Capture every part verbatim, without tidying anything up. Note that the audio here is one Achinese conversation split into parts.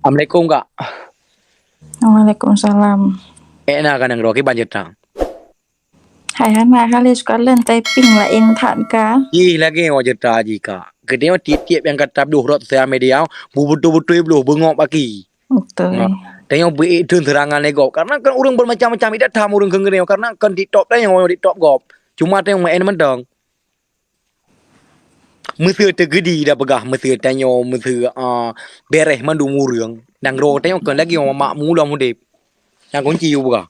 Assalamualaikum, Kak. Waalaikumsalam. Eh, na ka nanggroe, kiban ceurita? Hai, hana kali, sukalon typing laén that ka. Ih, lagèe nyoe ceurita jih, Kak. Geutanyoe tiep-tiep nyang ka tabloh rot sosial media, beubeutôi-beutôi bloh, beungok baki. Beutôi. Nah, tanyoe beuék theun seurangan lé gob. Karena kan ureueng bermacam-macam, idak tham ureueng keu ngeureueng. Karena kan TikTok tanyoe, TikTok gob. Cuma tanyoe maén mantong. Meuseu teugeudi dah peugah, meuseu tanyoe, meuseu, ah, bereh mandum ureueng. Nanggroe tanyoe kon lagèe makmu lom udép. Nyang kunci u peugah.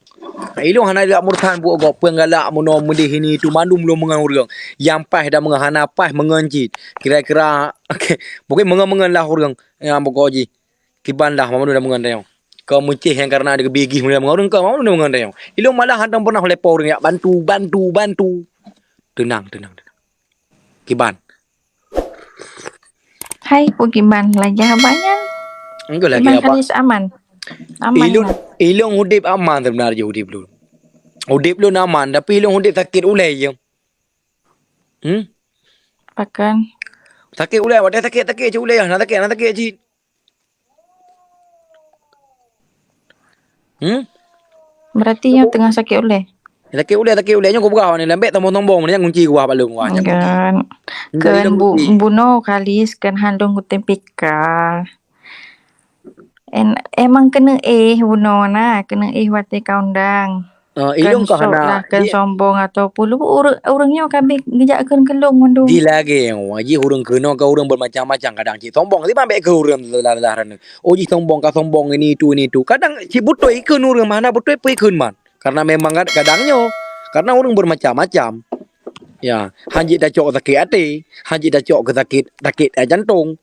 Ilôn hana jak meurusan buet gob peue galak meunoe meudeh ini itu mandum lôn meungon ureueng. Nyang paih dan meungon hana paih meungon cit. Kira-kira, oke, pokoknya meungon-meungon lah ureueng. Nyang pokok jih. Kiban lah mandum dah meungon tanyoe. Keu meucéh nyang karena ada geubigih meungon ureueng keu mandum dah meungon tanyoe. Ilôn malah hana pernah leupah ureueng jak bantu, bantu, bantu. Tenang, tenang, tenang. Kiban. Hai, peue kiban lagèe haba nyan? Enggak lagèe kiban haba. Halis aman. Aman ilôn, nyan. Ilôn udép aman sebenarnya udép lôn. Udép lôn aman, tapi ilôn udép sakét ulèe je. Hmm? Pakon? Sakét ulèe, watèe sakét, sakét cit ulèe, na sakét, na sakét cit. Hmm? Berarti nyoe teungoh sakét ulèe? Sakét ulèe, sakét ulèe. Nyoe kupeugah awak nyoe, lambek sombong-sombong, nyan kunci kupeugah bak lôn, wah, nyan kunci. Kan, nyan kan lôn bu-, kunci. Bunoe kali kan han lôn kutem pika. En-, emang keuneuk éh bunoe na, keuneuk éh watèe ka undang. Ah, ilôn kan ka hana, lah, kan dia sombong ataupun lu-, ureueng, ureueng nyoe ka abéh geujak kheun keu lôn mandum. Di lagèe nyoe, jih ureueng keunoe ka ureueng bermacam-macam, kadang cit sombong, tiba bèk keu ureueng lah, lah, lah, Oh, jih sombong, ka sombong, ini itu, ini itu. Kadang cit beutôi ikheun ureueng, hana beutôi pun ikheun man. Karena memang kad-, kadang nyoe, karena ureueng bermacam-macam. Ya, han jeuet tacok sakét até, han jeuet tacok keu sakét, sakét, eh, jantong.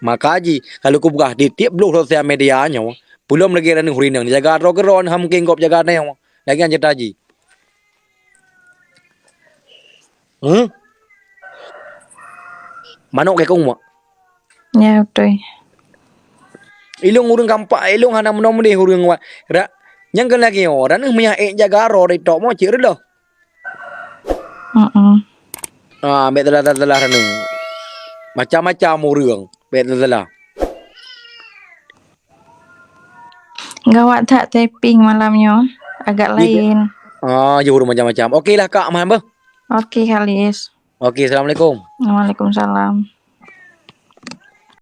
Maka jih, kalau kupeugah di tiep bloh sosial media nyoe, peulom lagèe ranuh rineng, jaga droe keudroe, han mungken gob jaga nyoe. Lagèe nyan ceurita jih. Hmm? Manok keu kong mak. Ya, beutôi. Ilôn ureueng kampak, ilôn hana meunoe meudeh ureueng wa-, ra-, nyang keu lagèe nyoe, ranuh meunyo ék jaga droe di tok mo cit reuloh. Heeh. Ah, bèk teulah-teulah ranuh. Macam-macam ureueng, bèk teulah. Gawat that tapping malam nyoe. Agak laén. Ah, jih ureueng macam-macam. Oke lah, Kak, man beuh. Oke, Halis. Oke, assalamualaikum. Waalaikumsalam.